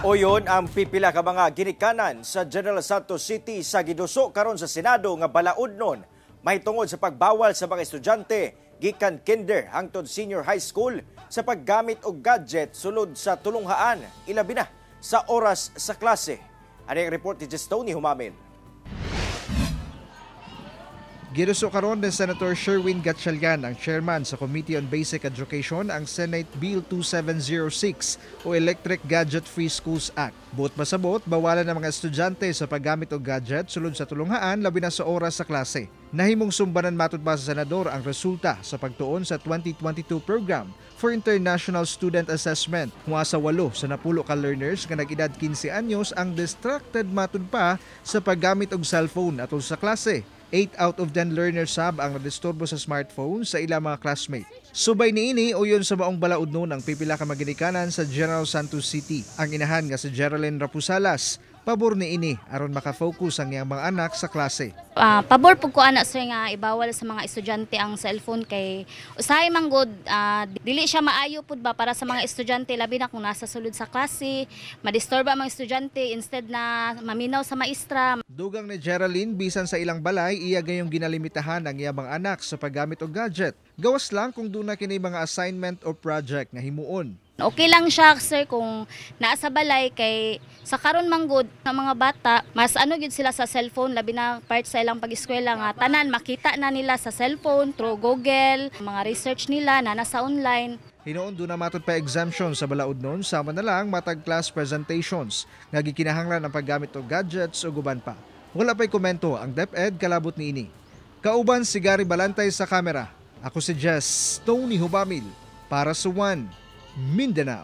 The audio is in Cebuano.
Uyon ang pipila ka mga ginikanan sa General Santos City sa giduso karon sa Senado nga balaudnon mahitungod sa pagbawal sa mga estudyante gikan kinder hangtod senior high school sa paggamit og gadget sulod sa tulunghaan, ilabi na sa oras sa klase. Ani ang report ni Tony Humamil. Giduso karon ni Senator Sherwin Gatchalian, ang chairman sa Committee on Basic Education, ang Senate Bill 2706 o Electric Gadget Free Schools Act. Buot pasabot, bawalan ng mga estudyante sa paggamit og gadget sulod sa tulunghaan, labi na sa oras sa klase. Nahimong sumbanan, matud pa sa senador, ang resulta sa pagtuon sa 2022 program for International Student Assessment. Kung sa 8 sa 10 ka learners nga nag-edad 15 anyos ang distracted, matud pa sa paggamit og cellphone atol sa klase. 8 out of 10 learners sab ang nadisturbo sa smartphone sa ilang mga classmate. Subay niini, uyon sa maong balaudnon ang pipila ka mga ginikanan sa General Santos City. Ang inahan nga si Geraldine Rapusalas, pabor niini aron makafocus ang iyang mga anak sa klase. Pabor pud ko ana, sir, nga ibawal sa mga estudyante ang cellphone kay usahay man gud dili siya maayo pud ba para sa mga estudyante, labi na kung nasa sulod sa klase, madisturba ang mga estudyante instead na maminaw sa maestra. Dugang ni Geraldine, bisan sa ilang balay, iya gayong ginalimitahan ang iyang mga anak sa paggamit og gadget. Gawas lang kung duna kini mga assignment o project nga himuon. Okay lang siya, sir, kung naa sa balay kay sa karon man gud ang mga bata mas ano gyud sila sa cellphone, labi na part sa ilang pag-eskwela nga tanan makita na nila sa cellphone through Google, mga research nila na nasa online. Hinuon duna matud pa exemption sa balaudnon, sama na lang matag class presentations nga gikinahanglan ang paggamit og gadgets ug uban pa. Wala pa'y komento ang DepEd kalabot niini. Kauban si Gary Balantay sa kamera. Ako si Jess Tony Hubamil para sa One Mindanao.